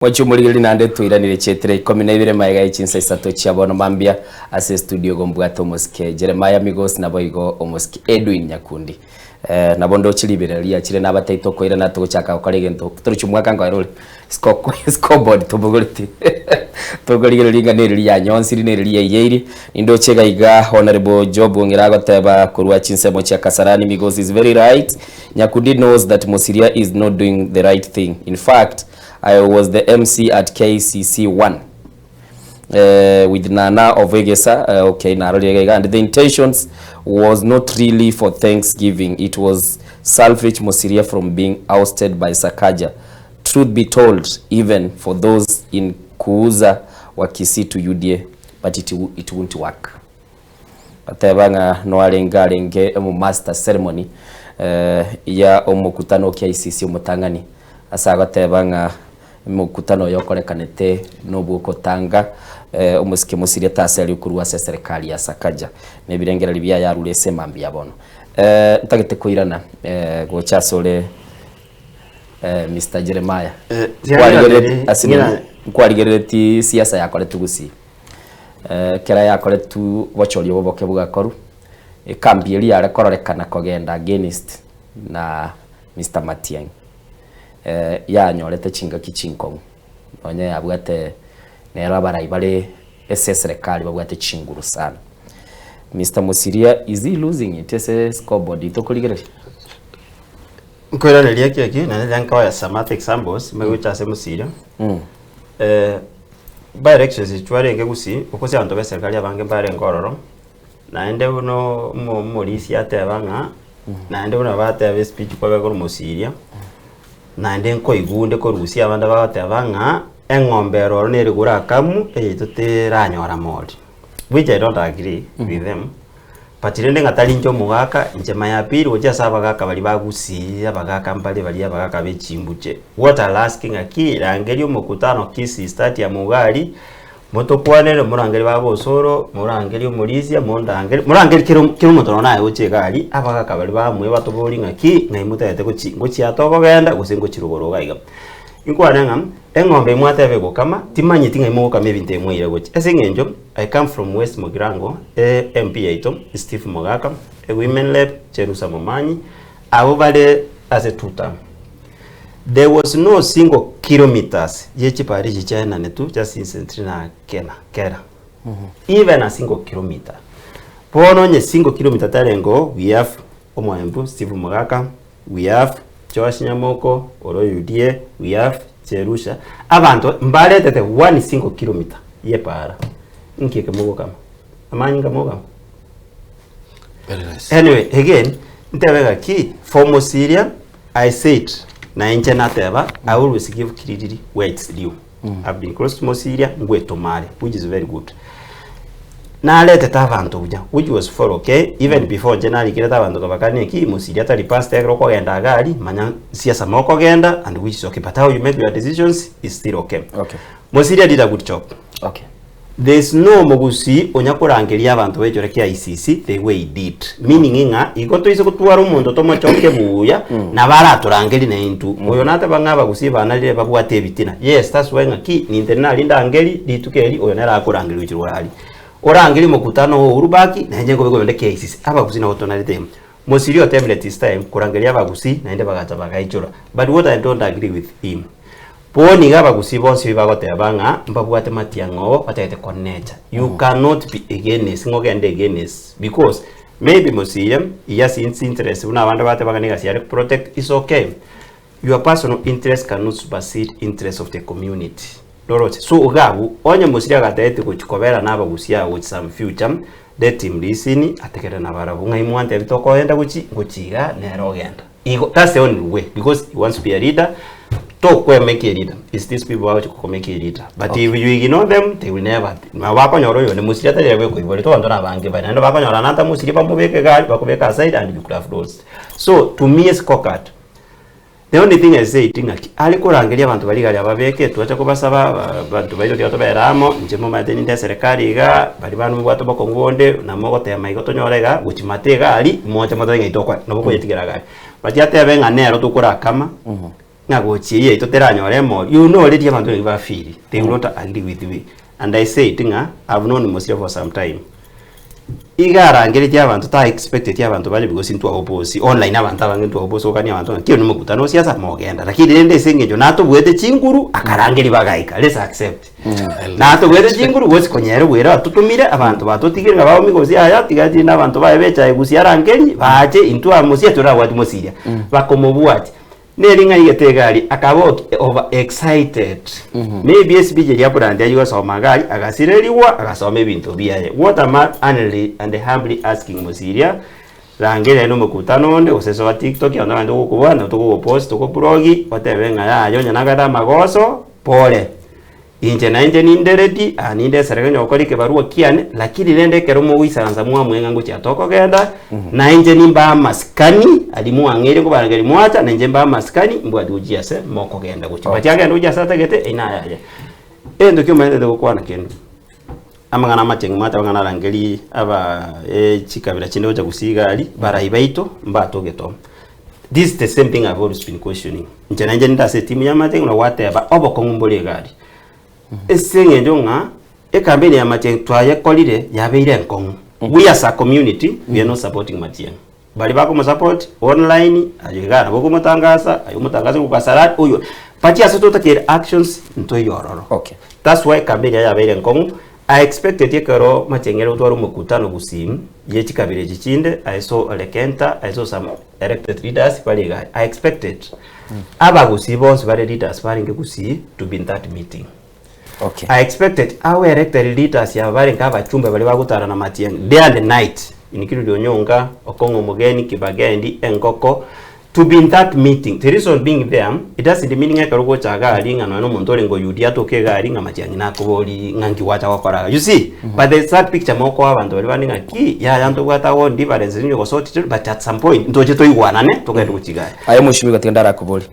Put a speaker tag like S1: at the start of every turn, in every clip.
S1: Mwanche omorigereria naende toiranire chietera ikomi na ibere magega ye chinsa isato chia bono mambia ase estudio igo mbwate omosike Jeremiah Migosi naboigo omosike Edwin Nyakundi. Eh, nabo ndoche riberera riachire nabatebie tokoirana togochaka gokora egento torochi omwaka nkoera ore score scoreboard tobogoreti tokorigereria ng'a neri rianyonsiri neri riaiyeiri nindoche iga iga Honourable Job Ong'ira agoteba korwa chinsemo chia Kasarani Migosi is very right Nyakundi knows that Mosiria is not doing the right thing in fact I was the MC at KCC one eh, with Nana of Egesa eh, okay narorire iga iga and the intentions was not really for thanksgiving it was salvage Mosiria from being ousted by Sakaja truth be told even for those in kuuza wa Kisitu UDA but it, it won't work Bateba ng'a noarenge arenge omomaster ceremony eh, ya omokutano o KICC omotang'ani ase agoteba ng'a omokutano oyo okorekanete nobwokotanga eh, omosike mosiria taseri okorwa ase eserekari ya Sakaja na ebirengererio biaye arure ase emambia ya bono. Eh, ntagete koirana eh, gocha asore eh, Mr. Jeremiah
S2: Eh,
S1: Nkwarigerereti- ase
S2: ng'ina-
S1: nkwarigerereti siasa yakoretwe gusii Ekero yakoretwe obochori obo boke bogakorwa, ekambi eria yare kororekana kogenda against na Mister Matiang'i yanyorete chingaki chinkong'u, nonya yabwate nero abarai bare ase eserekari babwate chinguru sana. Mister Mosiria is he losing it ase scoreboard intwe okorigereria?
S2: Nkoiraneria eki eki, naende riria nkoa some other examples, magocha ase Mosiria. By elections echi twarenge gusii, okosi abanto ba eserikari abange mbarenge ororo, naende buna omo omorisia ateba ng'a, naende buna bateba espeech kwabe korwa mosiria, naende nkoigwa onde korwa gusii abande bagoteba ng'a, eng'ombe ere ororo nere korakamu, eyaito teranyora mori, which I don't agree with them. But rende ng'a tari inche omogaka, inche my appeal gochia ase abagaka baria ba Gusii, abagaka mbare baria abagaka be chimbuche, what I'll ask ng'aki, rangeria omokutano Kisii Stadium iga aria, motokwanere, morangerie baba Osoro, morangerie omorisia, mondangerie, morangerie kera kera omonto nonye naye gochia iga aria, abagaka baria bamwe batoborie ng'aki, ng'ai motagete gochi ngochia aa tokogenda gose ngochia rogoro iga iga. Inkwane ng'a, eng'ombe mwateba egokama, timanyeti ng'ai mogokama ebinto ebi mwaira gochia, ase eng'encho. I come from West Mugirango, e MP yaito Steve Mogaka, e Women Rep Cherusa Momanyi, abwo bare ase tuta. There was no single kilometers ye chipara echi chiaenanetwe just recently na kena kera. Even a single kilometer. Bono onye single kilometer tarengeo we have Omoembu Steve Mogaka, we have Joash Nyamoko, ore UDA, we have Cherusha, abanto mbaretete one single kilometer y'epaara. Inki eke mogokama? Amanyinga mogokama?
S3: Very nice.
S2: Anyway, again, ntebe gaki, for Mosiria, I said, na inche nateba, I always give credit where it's due. I've been close to Mosiria, ngwetomare, which is very good. Naretete abanto buya, which was for okay, even before inche narikerete abanto nkabakania ki, Mosiria tari pastor ekero okogenda iga aria, manya siasa mokogenda and which is okay, but how you make your decisions is still okay.
S1: Okay.
S2: Mosiria did a good job.
S1: Okay.
S2: There is no omogusii onya korangeria abanto baichore KICC the way he did. Meaning ng'a igo toise gotwara omonto tomochoke buya nabo aratorangerie na intwe. Oyo nateba ng'a abagusii banarire babwate ebitina. Yes, that's why ng'a ki ninte nari ndangeri rituko eri oyo nere akorangeria gochia rwari. Orangerie omokutano o Uhuru Park nainche nkobe koyonde KICC. Abagusii nabo tonarete ime. Mosiria otemire it is time korangeria abagusii naende bagacha bagaichora. But what I don't agree with him. Bono iga abagusii bonsi bagoteba ng'a mbabwate matiang'a oo batagete konecha. You cannot be against ng'a ogende against because maybe mosiria he has his interest buna abande bateba ng'a negasi yare protect is okay. Your personal interest cannot supersede interest of the community. Noroche? So iga abwo onye mosiria agatagete gochi kobera na abagusii aba gochi some future let him listen ategerere nabarabwo ng'a imwantebi tokoenda gochi ngochi iga nere ogenda. Igo that's the only way because he wants to be a leader tokwemeka a leader is these people bagochi kokomeka a leader but if you ignore them they will never nabo bakonyora oyonde mosiri atari ere bwekoiboria abanto na abange bare naende bakonyora nanta mosiri bamobeke egari bakobeka aside and you could have lost so to me scorecard the only thing I said ng'aki are korangeria abanto baria igare ababeke twacha kobasaba abanto baito tiga tobere amo inche momanyete ninde eserekari igaa baria bande mobwate obokong'u bonde namogotema igo tonyore iga gochia mate iga aria moche motoe ng'a intwe tokore nabo koyetigera iga aria. But atebe ng'a nero tokorakama. Ng'a gochia eyio yaito teranyore emori, you know already abanto nigo bafeeli, they will not agree with we. And I said ng'a I've known Mosiria for some time. Iga arangeretie abanto ta expecteti abanto baria because intwe oppose, online abanto abange intwe oppose gokania abanto ng'a ki oyo nomokutano o siasa mogenda. Lakini rende ase eng'encho natobuete chinguru, akarangeria bagaika, let's accept. Natobuete chinguru gose konyera obwere atotomire, abanto batotigire ng'a baomi gose yaya, tiga tinde abanto baye bechaye gusii arangerie, bache intwe aa Mosiria torabwati Mosiria. Bakomobwatia. Neri ng'a aigete egari akaba over excited. Maybe espeech eria abrandi aywo gosoma egari agasirerigwa agasoma ebinto biaye. What am I humbly and humbly asking Mosiria, rangeria aye nomokutano onde gose soa tiktok abanto abande togokobua nabo togogopost togoblog otebe ng'a yaya onye nagete amagoso pole. Inche nainche ninde ready, aa ninde esereka onye gokora ekebarua kiane, lakini rende ekero mogoisaransa mwamue ng'a ngochia tokogenda, nainche nimbae amasikani aria mwang'eire nkobarangeria mwacha, nainche mbae amasikani mbwati gochia ase mokogenda gochia. But agende gochia ase atagete, eyio naye aye. Egento ki omanyete gokwana kende, amang'ana amacheng'u mwateba ng'a narangerie aba chikabira chinde gocha gusii iga aria, barai baito mbatogete oo. This is the same thing I've always been questioning. Inche nainche ninde ase etimu y'amacheng'u na gwateba obokong'u mbore egari. Ase eng'encho ng'a ecampaign ya Matiang'i twayekorire yabeire enkong'u. We as a community we are not supporting Matiang'i. Baria bakomosupport online aye iga nabo okomotangasa aye omotangase korwa Kasarani oyo but ase totakeire actions ntoiyo ororo.
S1: Okay.
S2: That's why campaign yaye yabeire enkong'u. I expected ekero Matiang'i are gotwara omokutano gusii ye chikabira echi chinde I saw Ole Kenta, I saw some elected leaders bare iga I expected abagusii bonsi bare leaders barenge gusii to be in that meeting.
S1: Okay.
S2: I expected our elected leaders aba barenge abachumbe baria bagotara na Matiang'i day and night including Onyonka, Okong'o Omogeni, Kibagendi, Engoko to be in that meeting. The reason being there, it doesn't mean ng'a ekero ogocha iga aria ng'a nonya na omonto orenge oyudia atoke iga aria ng'a Matiang'i nakobori ng'a nki gwacha gokora iga. You see? But the sad picture mokoa abanto baria bande ng'a ki, yaya ntobwate our own differences onye gosoti tore but at some point ntoche toigwanane togende gochia iga aria.
S1: Aye mweshimiwa tiga ndarakobori,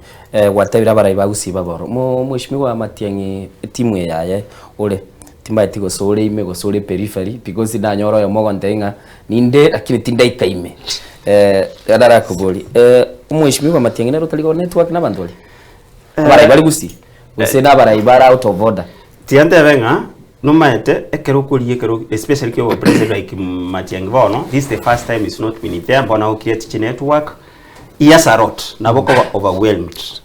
S1: gwatebire abarai ba Gusii baboro, mo mweshimiwa Matiang'i etimu eye yaye ore, timanyeti gose ore ime gose ore periphery because nanyora oyomo ogontebia ng'a ninde lakini tindaika ime. Tiga ndarakobori, omweshimiwa Matiang'i nere otari go network na abanto baria? Abarai bare Gusii, gose na abarai bare out of order?
S2: Tiga ntebe ng'a nomaete ekero okorigia ekero especially ki obo president like Matiang'i bono, this is the first time he's not been there, bono ago create chinetwork, he has a lot, nabo okoba overwhelmed.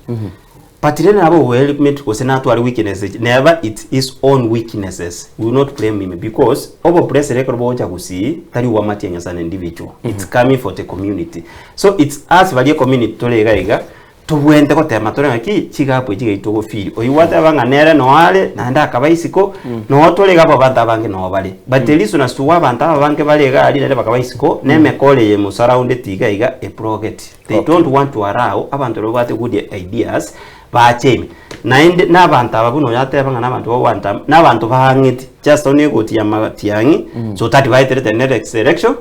S2: But rende nabo overwhelmed gose natware weaknesses, neba it's his own weaknesses, we will not blame him because obo president ekero bogocha gusii tari obwa Matiang'i as an individual, it's coming for the community. So it's us baria ecommunity tore iga iga, Tobwenerete gotema tore ng'aki chigapu echi chiaito togofeel. Oyio gwateba ng'a nere noo are, naende akaba isiko, noo tore iga abwo abanto abange noo bare. But the reason as to why abanto aba abange bare iga aria naende bakaba isiko, na emekoro eye emosurroundeti iga iga eblogeti. They
S1: Okay.
S2: don't want to allow abanto baria babwate good ideas bache ime. Naende na abanto aba buna oyo ateba ng'a na abanto bagwanta, na abanto baang'eti, just only egoti ya Matiang'i, so that baeterete next election,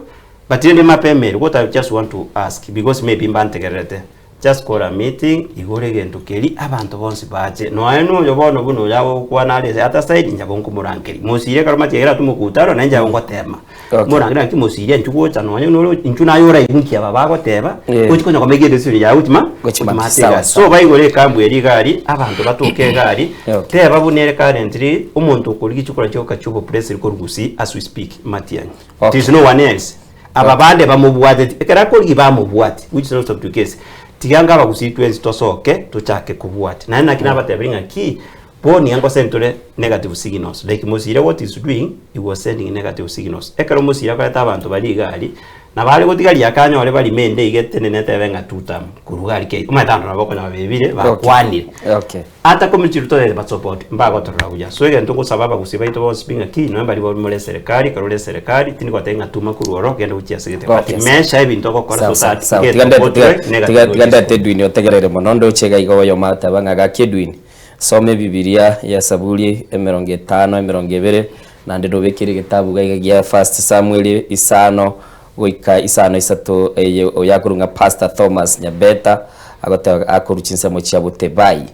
S2: but rende mapema ere, what I just want to ask because maybe mbantegererete, Just call a meeting, igoro egento keria, abanto bonsi bache. Nonya noyo bono buna oyo agokwana are ase other side, inche abwo nkomorangeria. Mosirie ekero matiga ase omokutano, nainche abwo ngotema.
S1: Okay.
S2: Morangerie naki mosirie inchuo gocha nonya noro inchuo naye oraigwe nki aba bagoteba,
S1: Eh.
S2: gochi konya komenya edecision yago gochi ma
S1: Gochi
S2: gochi
S1: ma-
S2: maate
S1: sawa,
S2: egari.
S1: sawa.
S2: So baigore ekambu eria iga aria, abanto batoke iga aria,
S1: Okay.
S2: teba buna ere currently, omonto okorigia chikura chioka chia obopresident korwa Gusii as we speak, Matiang'i.
S1: Okay.
S2: There is no one else. Aba bande bamobwateti, ekero akorigia bamobwati, which is not the case. Tiga anga abagusii twensi tosoke tochake kobwati. Naende naki nabatebirie ng'a ki, bono nigo ngosend tore negative signals. Like Mosire what he's doing, he was sending negative signals. Ekero Mosire akoreta abanto baria iga aria, nabo are gotiga riaka anyore barime ende iga etenene etebe ng'a two term, korwa iga aria kei. Omanyete abanto nabo okonyora bebire, bakwanire.
S1: Okay.
S2: Ata community torere basupport mbagotorora buya. So egento ngosaba abagusii baito bonsi pi ng'a ki nonya mbari more eserekari ekero ore eserekari tindi goteba ng'a tuma korwa oro genda gochia ase gete but
S1: Okay,
S2: measure ebinto ogokora
S1: Sawa,
S2: so
S1: sawa,
S2: that
S1: sawa.
S2: get
S1: Tiga ndete-
S2: portray
S1: tiga-
S2: negative
S1: tiga- tiga ndete
S2: discourse.
S1: Edwin otegerere mono ndoche iga iga oyomo ateba ng'a gaki Edwin soma ebibiria ya Saburi emerongo etano emerongo ebere naende ndobekere egetabu iga iga gia First Samuel isano goika isano isato eye oyo akorwa ng'a Pastor Thomas Nyabeta agoteba akorwa chinsemo chia Botebai.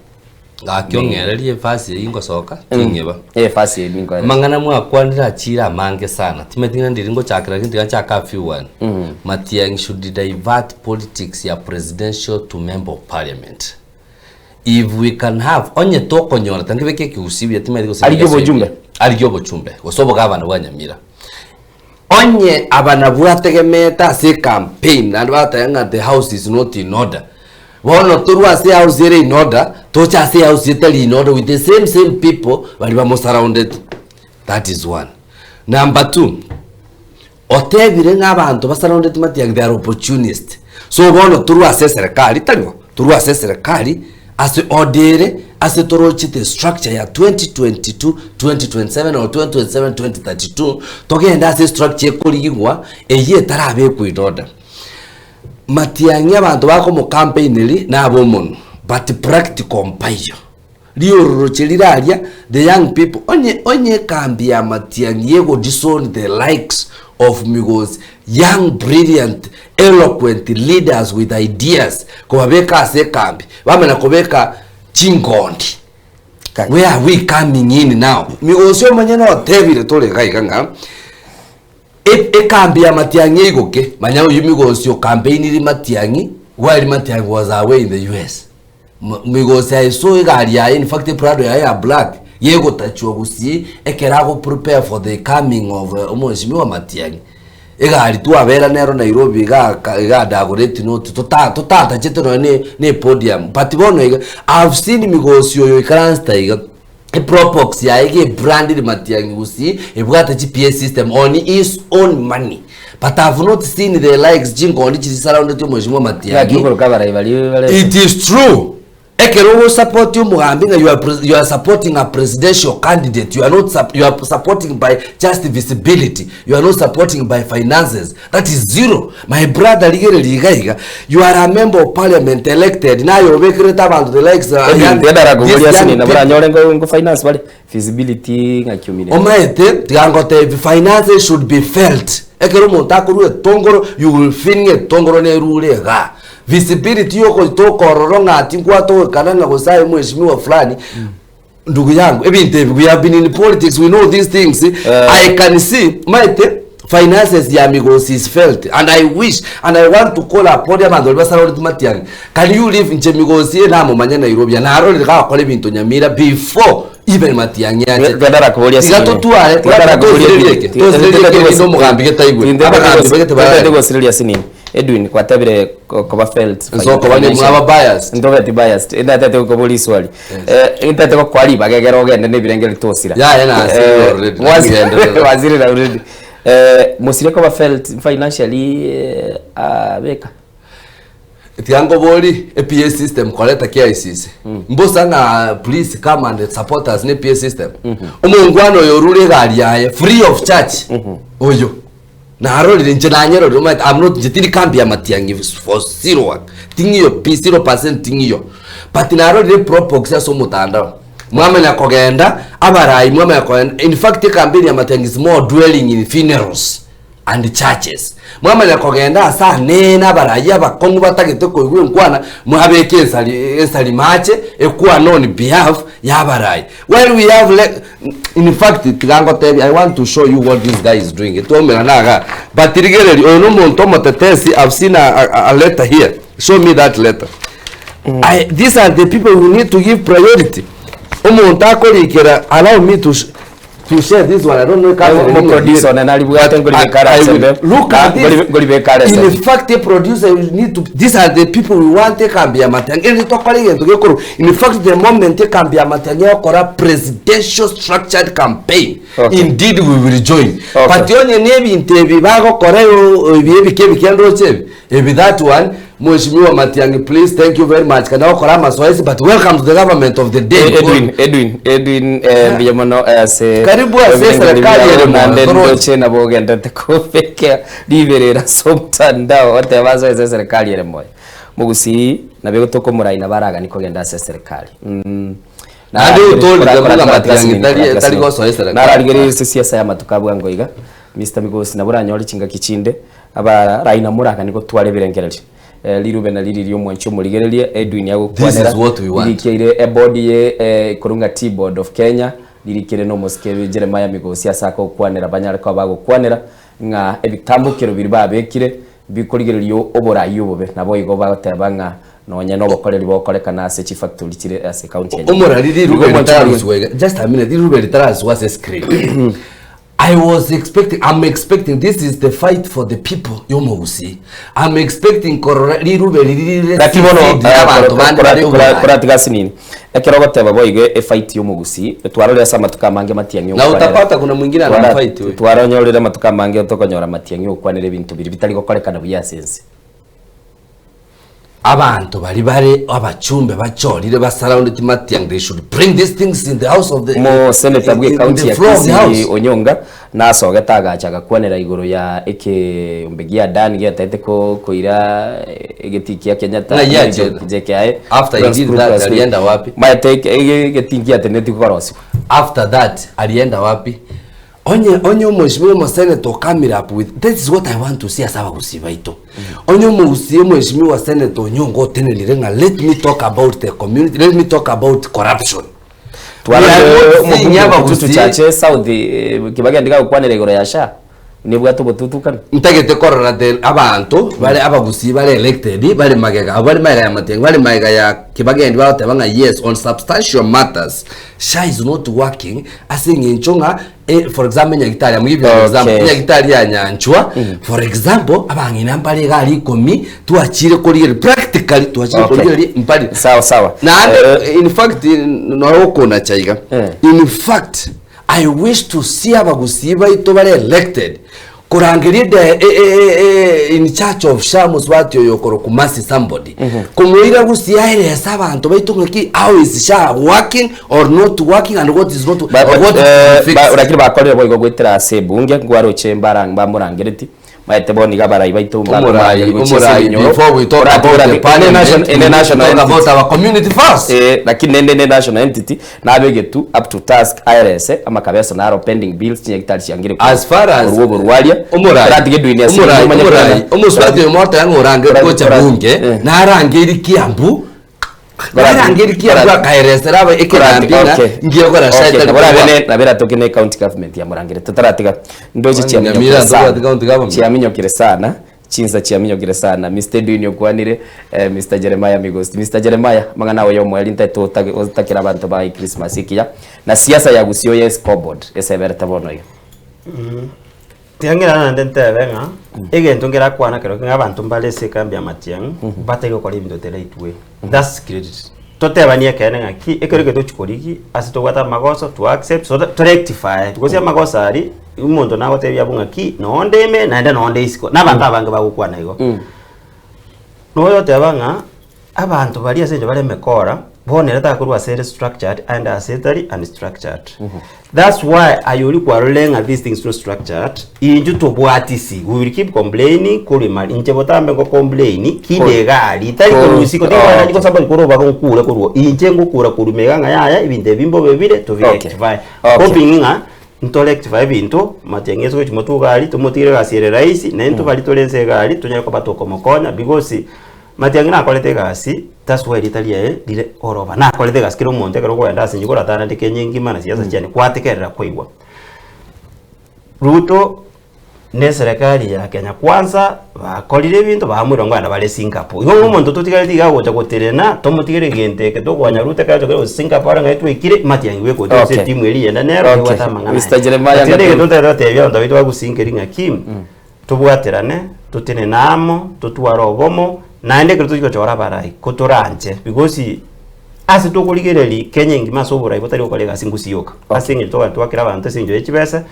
S3: Gaki ong'ererie efasi eyio ngosoka, ting'eba.
S1: Efasi eyio ninkoereria.
S3: Amang'ana mwakwanire achire amange sana. Timanyeti ng'a ndiri ngochakera lakini tiga nchake a few one. Matiang'i should divert politics ya presidential to member of parliament. If we can have, onye tokonyora, tangibeke ekegusii buya timanyeti gose
S1: Arigie
S3: nigeso
S1: obochumbe.
S3: ebuya. Arigie obochumbe, gose obogabana bwa Nyamira. Onye aba nabwo ategemeete ase ecampaign naende bagoteba ng'a the house is not in order, bono torwe ase ehouse ere in order, toche ase ehouse etari in order with the same same people baria bamosurroundeti. That is one. Number two, otebire ng'a abanto basurroundeti Matiang'i they are opportunist. So bono torwe ase eserekari, tari bo, torwe ase eserekari ase order ere, ase torochete structure ya 2022, 2027 or 2027, 2032, togende ase estructure ekorigigwa eyio etarabekwa in order. Matiang'i abanto bakomocampaineria nabe omonwe, but practical mpaiyo. Riororoche rire aria, the young people, onye onye ekambi ya Matiang'i egodisown the likes of Migosi, young brilliant eloquent leaders with ideas, kobabeka ase ekambi, bamanya kobeka chingondi. Where are we coming in now? Migosi omonyene otebire tore iga iga ng'a e- ekambi ya Matiang'i eigoke, manya oyio Migosi ocampaigniri Matiang'i while Matiang'i was away in the US. Migosi aisoe egari yaye in fact eprado yaye ya black gegotachwa gusii ekero ago prepare for the coming of omweshimiwa Matiang'i. Egari twabera nero Nairobi iga iga Dagoretti North tota totatachete nonya ne ne epodium but bono iga I have seen Migosi oyo oikaransete iga eprobox yaye iga ebranded Matiang'i gusii ebwate GPS system on his own money but I have not seen the likes chinkondi chiria chisurroundeti omweshimiwa
S1: Ng'aki
S3: Matiang'i.
S1: okoroka abarai baria bare
S3: It is true ekero ogosupport omogambi ng'a you are pres- you are supporting a presidential candidate you are not sup- you are supporting by just visibility you are not supporting by finances that is zero my brother rigereria iga iga you are a member of parliament elected naye obekerete abanto the likes
S1: Edwin,
S3: young-
S1: tiga
S3: these
S1: ndakoboria
S3: young
S1: ase nina
S3: people.
S1: boranyore ngo ngo finance bare feasibility ng'aki omine
S3: Omaete, tiga ngotebi, finances should be felt. Ekero omonto akorua etongoro, you will feel ng'a etongoro nerure igaa. Visibility yogotoka ororo ng'a ati nkwatogekana ng'a gose aye mheshimiwa fulani, ndugu yangu, ebinto ebi, we have been in politics, we know these things. I can see, omaete, finances ya Migosi is felt and I wish and I want to call upon abanto baria basaroreti Matiang'i, can you leave inche Migosi eye namomanya Nairobi, narorire gagokora ebinto Nyamira before even Matiang'i ache.
S1: Tiga koboria
S3: Tiga
S1: sinini.
S3: totware,
S1: Tiga
S3: tosirerie
S1: koboria
S3: eke, tosirerie eke erinde omogambi getaigwe. Abagambi bagete
S1: Tindeti
S3: barare.
S1: gosireria sinini. Edwin kwatebire koba felt
S3: Nsokoba ni mwaba biased.
S1: Ntobeti biased. Ndatete gokoboria iswali. Eh, ntete gokwa ribaga egere ogende na ebirengeri tosira.
S3: Yaya nasirire already. Ngenderera.
S1: Wasirire already. Eh, mosire koba felt financially eh, abeka.
S3: Tiga nkobori ePA system koreta KICC. Mbosa ng'a please come and support us ne PA system. Omongwana oyo orure egari yaye free of charge. Oyo. Narorire inche nanyerorire omanyete I'm not inche tindi kambi ya Matiang'i for zero work. Ting'iyo pi 0% ting'iyo. But narorire probox ase omotandao. Mwamanya kogenda abarai mwamanya kogenda in fact ecampaign ya Matiang'i is more dwelling in funerals and churches. Mwamanya kogenda ase anene abarai abakong'u batagete koigwa enkwana mwabeka ensari ensari mache ekwane on behalf ya abarai. While we have le in fact tiga ngotebie I want to show you what this guy is doing twaumerana igaa but rigereria oyo na omonto omotetesi I've seen a, a, a letter here show me that letter I, these are the people we need to give priority omonto akorikera allow me to, sh- to share this one I don't know if
S1: Mo producer one naribwate ngoribeka
S3: I- I will.
S1: RSM.
S3: Look at this.
S1: Ngoribeka RSM.
S3: In fact, the producer you need to these are the people we want ekambi ya Matiang'i. Eri tokora egento gekorwa. In fact, the moment ekambi ya Matiang'i egokora presidential structured campaign,
S1: Okay.
S3: indeed we will join.
S1: Okay.
S3: But onye na ebinto ebi bagokora yo- ebi ebike ebike ndoche ebi, ebi that one Mheshimiwa Matiang'i please thank you very much kana gokora amasoesi but welcome to the government of the day.
S1: Edwin, Edwin, Edwin, eh, mbuya mono ase
S3: Karibu ase serikali ere mono,
S1: nande
S3: toroche.
S1: ndoche nabo ogendete kobeka riberera ase omotandao oteba ase ase serikali ere moyo mogusii nabo egotoka omorai nabo aragani kogenda ase eserikali mm.
S3: Naende otorire buna Matiang'i tari- tari gosoa eserikali.
S1: Nararigereire ase siasa ya amatuko a bwango iga Mister Migosi nabo oranyore chingaki chinde Abarai na moragani gotwara ebirengererio. Rirube na riri ri'omwanchi omorigereria, Edwin agokwanera,
S3: This is what we want.
S1: ririkeire eboard ye ekorwa ng'a Tea Board of Kenya, ririkeire na omosike Jeremiah Migosi ase akogokwanera banyare koba bagokwanera ng'a ebitambokero biria babekire bikorigereria oborai obobe. Naboigo bagoteba ng'a Nonye nobokoreri bokorekana ase chifactory chire ase county ya Nyamira.
S3: Omorari
S1: Nigo
S3: rirube
S1: mwanche korigia-
S3: ritaraswa iga just a minute rirube ritaraswa ase screen I was expecting I'm expecting this is the fight for the people yomogusii I'm expecting korora rirube riri rire
S1: Lakini bono
S3: seed
S1: eh,
S3: y'abanto
S1: kora-
S3: bande
S1: kora-
S3: bare
S1: kora-
S3: oborai.
S1: koratiga ase nini ekero ogoteba boigo efight yomogusii twarorire ase amatuko amange matiang'i
S3: Na
S1: ogokwanera.
S3: utapata kuna mwingine
S1: Twara-
S3: anamfight we.
S1: twaronyorire amatuko amange tokonyora matiang'i ogokwanera ebinto biria bitari gokorekana buya ase ense.
S3: Abanto baria bare abachumbe bachorire ba surrounded Matiang'i they should bring these things in the house of the
S1: Omo senator bwe
S3: in, in
S1: county
S3: the
S1: ya
S3: floor of the
S1: Kisii
S3: house.
S1: Onyonga nasogete agacha agakwanera igoro ya ekeombe gia Dan giataete ko koira egetii kia Kenyatta
S3: Ng'ai achete?
S1: JKIA
S3: After he did that, alienda wapi?
S1: Maete egetii ngiateneti korosiwa
S3: After that alienda wapi? Onye onye omweshimiwa omosenator okamire up with this is what I want to see ase abagusii baito. Onye omogusii omweshimiwa senator Onyonga otenenire ng'a let me talk about the community, let me talk about corruption. We are not seeing
S1: Twarore
S3: abagusii
S1: chache south eh, kibagendi gagokwanera igoro ya SHA nebwate obotutukano
S3: ntagete korora the abanto bare abagusii bare elected bare magega abwo bare magega ya Matiang'i bare magega ya Kibagendi bagoteba ng'a yes on substantial matters SHA is not working ase eng'encho ng'a eh, for example enyagitari I'm giving an example
S1: Okay.
S3: enyagitari ya Nyanchwa for example abang'ina mbare iga aria ikomi twachire korigereria practically twachire
S1: Okay.
S3: korigereria mpari
S1: Sawa, sawa.
S3: naende
S1: Eh,
S3: in fact noro okonacha iga
S1: Eh.
S3: in fact I wish to see abagusii baito bare elected korangeria the eh, eh, eh, in charge of SHA mosubati oyo okorokwa Mercy somebody komoira gusii aerese abanto baito ng'aki how is SHA working or not working and what is not
S1: Ba-
S3: or what is
S1: eh,
S3: to be
S1: ba-
S3: fixed.
S1: lakini bakorire boigo goetera ase ebunge nkwaroche mbara mbamorangereti maete bono iga abarai baito
S3: Omorai,
S1: mbakomorangeria gochia ase
S3: omorai,
S1: ebinyoro.
S3: before we talk
S1: Orati-
S3: about the
S1: orati- ene
S3: parliament,
S1: nation-
S3: we
S1: ene
S3: need to
S1: national
S3: talk
S1: entity.
S3: about our community first.
S1: Eh, lakini nende ne national entity nabegetu up to task aerese amakabeso naro pending bills chinyagitari chiangire
S3: As far as
S1: orwo borwaria
S3: omorai
S1: Oratige duini ase
S3: omorai
S1: omanye
S3: omorai
S1: kwana-
S3: omosubati oyo motoya ng'a orange
S1: Orati-
S3: gocha
S1: orati-
S3: bunge
S1: eh.
S3: narangeiri kiambu
S1: Orati-
S3: narangeiri kiambu
S1: orati-
S3: akaeresera aba ekerambi ng'a
S1: Okay.
S3: ngiokora
S1: Okay,
S3: shaitani
S1: nabo
S3: kobua.
S1: rabe nabera toke ne county government ya Murangire totaratiga ndoche
S3: Kwani
S1: chiaminyokire
S3: Nyamira
S1: sana
S3: ntobwati county government?
S1: chiaminyokire sana chinsa chiaminyokire sana Mr Edwin okwanire eh, Mr Jeremiah Migosi Mr Jeremiah mang'ana ago yomoeri ntaete otakera abanto ba Christmas ekiya na siasa ya gusii oye scoreboard eseberete bono iga.
S2: Tiga ng'irane naende ntebe ng'a egento ngerakwana kero ng'a abanto mbare ase ekambi ya Matiang'i batari gokora ebinto the right way. That's credit. Totebanie ekeene ng'aki ekero eke tochi korigi ase tobwate amagoso to accept so to rectify gose amagoso aria omonto nagotebia abwo ng'aki nonde ime naende nonde isiko na abanto abange bagokwana igo. Noyoteba ng'a Abanto baria ase enchera bare emekora, bono ere takorwa ase ere structured aende ase etari unstructured. That's why aye oria kwarorire ng'a these things not structured, intwe tobwatisi, we will keep complaining korwa emari, inche botambe ngo complain kinde egari, tari korwa isiko, tari
S1: Okay.
S2: korwa somebody korwa obaga nkure korwa, inche ngokura korwa ime iga ng'a yaya ebinto ebi mbobe bire tobi
S1: Okay.
S2: rectify.
S1: Okay.
S2: Hoping ng'a nto rectify ebinto, matiang'i ase gochia motwe egari, tomotigere egasi ere rahisi, naintwe baria tore nse egari, tonyare koba tokomokonya because Matiang'i nakorete egasi, that's why erieta riaye rire oroba. Nakorete egasi kera omonto ekero okoenda ase inche koratana Kenya engima na siasa chiane gwatekerera koigwa. Ruto ne eserekari ya Kenya Kwanza bakorire ebinto bamoirwa ngoenda bare Singapore. Igo ng'a omonto totigareti iga agocha gotenena tomotigere egento eke tokonya Ruto ekero achokire gose Singapore ng'ai twaikire Matiang'i bweka oche ase
S1: Okay.
S2: etimu eria yende nero
S1: Okay.
S2: ebwate amang'ana
S1: Mr.
S2: aye.
S1: Jeremiah
S2: But rende
S1: Ng'aturi.
S2: egento ntagete gotebia abanto baito bagusinkeri ng'aki Tobwaterane, totenene amo, totware obomo, naende ekero tochia gochora abarai, ko toranche because ase tokorigereria Kenya engima ase oborai botari gokora egasi ngusi yoka. Ase eng'encho togenda twakera abanto ase eng'encho ya chibesa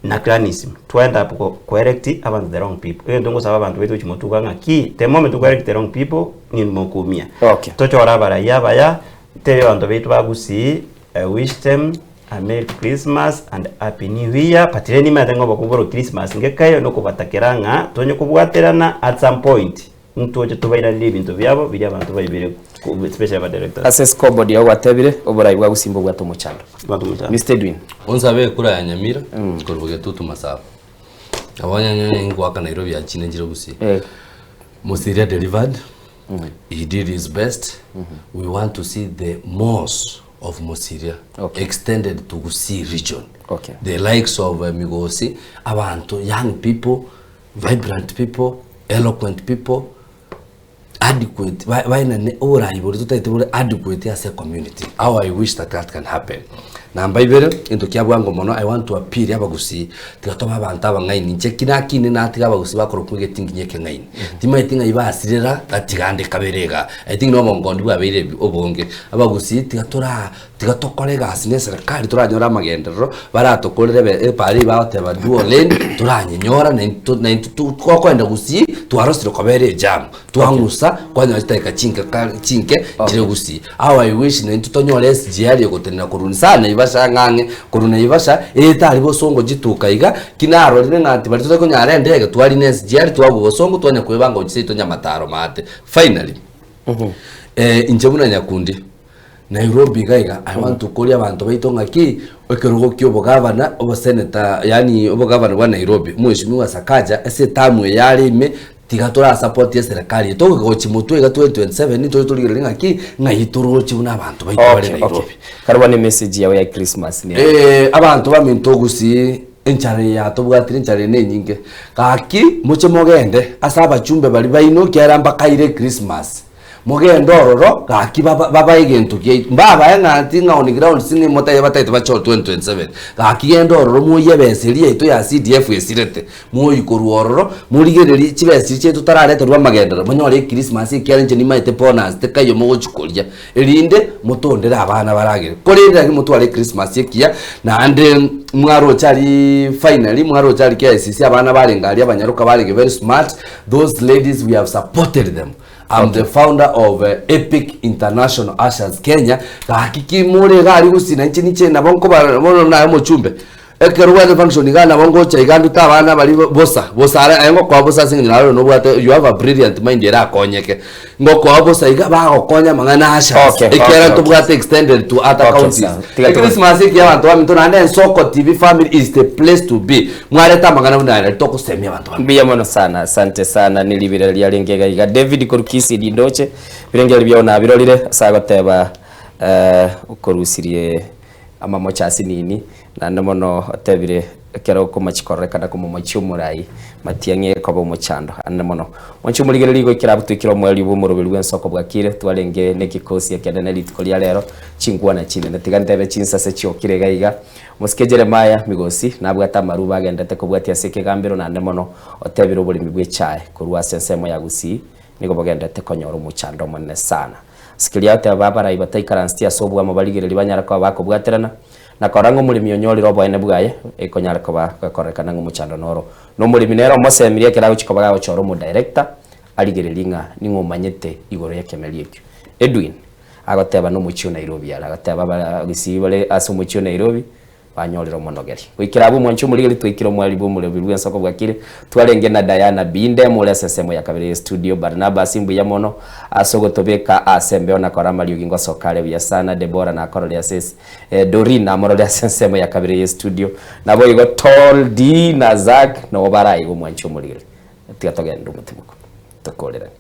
S2: na clanism, twaend up ko koelect abanto the wrong people. Egento ngosaba abanto baito gochia motuga ng'aki, the moment okoelect the wrong people, ninwe mokoumia.
S1: Okay.
S2: Tochore abarai abaya, tebia abanto baito ba Gusii, I wish them A Merry Christmas and Happy New Year, but rende nimanyete ng'a obokungu bore Christmas ngekayo nokobatakera ng'a tonye kobwaterana at some point ntoche tobairanerie ebinto biabo biria abanto baibire especially aba directors.
S1: Ase scoreboard yao gwatebire oborai bwa Gusii mbobwate omochando.
S2: Bwate omochando.
S1: Mister Edwin.
S3: Onsabe ekura ya Nyamira korwa Getutu Masaba. Nabo onye ngoaka Nairobi achine nchire Gusii.
S1: Eh.
S3: Mosiria delivered. He did his best. We want to see the mos of Mosiria
S1: Okay.
S3: extended to Gusii region.
S1: Okay.
S3: The likes of uh, Migosi, abantu, young people, vibrant people, eloquent people. adequate ba baenane oborai boria totaete bore adequate ase ecommunity. How I wish that that can happen. Namba ibere, egento kia bwango mono I want to appeal abagusii, tiga tobe abanto abang'aini, inche ki nakine natiga abagusii bakorokwa egetinginyi ekeng'aini. Timaeti ng'ai basirera, gatiga ande kabere igaa. I think na obongondi bwabeire ebi obonge. Abagusii tiga toraa tiga tokore egasi na eserekari toranyore amagenderero, baratokorere ebe epara eywo bagoteba dual lane, toranyenyora naintwe naintwe to tokoenda gusii, twarosire koba ere ejamu. Twang'usa, kwanyora chidakika chinke kare chinke chire gusii. How I wish naintwe tonyore SGR egotenena korwa inse Naivasha ang'e ang'e, korwa Naivasha, etari bosongo chituka iga, ki narorire ng'a nti baria totari konyara endege, twarina SGR twagwa bosongo twanya kwebanga gochia seito Nyamataro maate. Finally, inche buna Nyakundi, Nairobi iga iga, I want to koria abanto baito ng'aki, ekerogo kia obogavana, oboseneta yaani obogavana bwa Nairobi, Mheshimiwa Sakaja, ase etamu eye are ime, tiga torasapoti eserekari eye, togoika gochia motwe iga 2027 tore torigereria ng'aki, ng'ai toroche buna abanto baito bare
S1: Okay, okay.
S3: Nairobi.
S1: Karobwa ne message yao ya Christmas ne.
S3: Eh, abanto baminto ogusii enchara eye yatobwatire enchara eye nenyinge, gaki moche mogende ase abachumbe baria baino ekiagera mbakaire echristmas. Mogende ororo, gaki baba babae egento giaito. Mbabae ng'a nti ng'a on ground sing'e motaye bataete bachore 2027. Gaki genda ororo mwoyie ebesa eria yaito ya CDF esirete. Mwoyie korwa ororo, morigererie chibesa chiria chiaito tarareterwa amagenderero, monyore echristmas ekiagera inche nimaete bonus tekaiyo mogochi koria. Erinde motondere abana baragere. Korende naki motware echristmas ekiya, naende mwaroche aria finally, mwaroche aria KICC abana barenge aria abanyaroka barenge very smart, those ladies we have supported them. I'm the founder of Epic International Ushers Kenya. Gaki ki more iga aria gusii na inche ninche nabo nkoba bono naye omochumbe. Ekero obwate function iga nabo ngocha iga ndute abana baria bosa, bosa are aye ngokoa bosa ase eng'encho naye nobwate you have a brilliant mind erakonyeke. Ngokoa bosa iga bagokonya amang'ana a ushers.
S1: Okay, okay,
S3: Ekiagera
S1: okay.
S3: ntobwate extended to other
S1: Okay,
S3: counties.
S1: sawa. Tiga tugo-
S3: Echristmas ekiya abanto baminto naende Ensoko TV family is the place to be. Mwareta amang'ana buna aya nari togosemia abanto baminto.
S1: Mbuya mono sana, asante sana neribera riarenge iga iga. David korwa Kisii rindoche, birengeri biao nabirorire ase agoteba eh, okorusirie amamocho asinini, naende mono otebire ekero okomochi kororekana komomochia omorai matiang'i ekoba omochando ande mono. Monche omorigereria igo ekero abwo twekire omoerio bwa omoroberi bw'ensoko bwakire, twarenge nekikosi ekenene rituko ria rero, chinkwana chinene. Tiga ntebe chinsase chiokire iga iga. Omosike Jeremiah Migosi nabwate amaruba agenderete kobwatia ase ekegambero naende mono otebire oboremi bw'echae korwa ase ensemo ya Gusii nigo bogenderete konyora omochando omonene sana. Ase keria agoteba abarai bataikaranseti ase oboamo barigereria banyare koba bakobwaterana na korora ng'a omoremi onyorire oboene bwaye ekonyare koba gekororekana ng'a omochando noro. Na omoremi nere omosemirie ekero agochia koba gagochora omodirector arigererie ng'a ning'o omanyete igoro y'ekemeria ekio. Edwin. Agoteba nomochie o Nairobi are, agateba abagusii bare ase omochie o Nairobi banyorire omonogeri. Goikera abwo omwanchi omorigeri twaikire omweri bw'omorobiri bw'ensoko bwakire, twarenge na Diana Binde more ase ensemo ya kabere ye studio, Barnabas mbuya mono ase ogotobeka ase embeo na kora amariogi ngosoka are buya sana, Deborah nakorore ase es Doreen namorore ase ensemo ya kabere ye studio, naboigo Tall D na Zack nabo bare aiga omwanchi omorigeri. Tiga togende omotimoko tokorerane.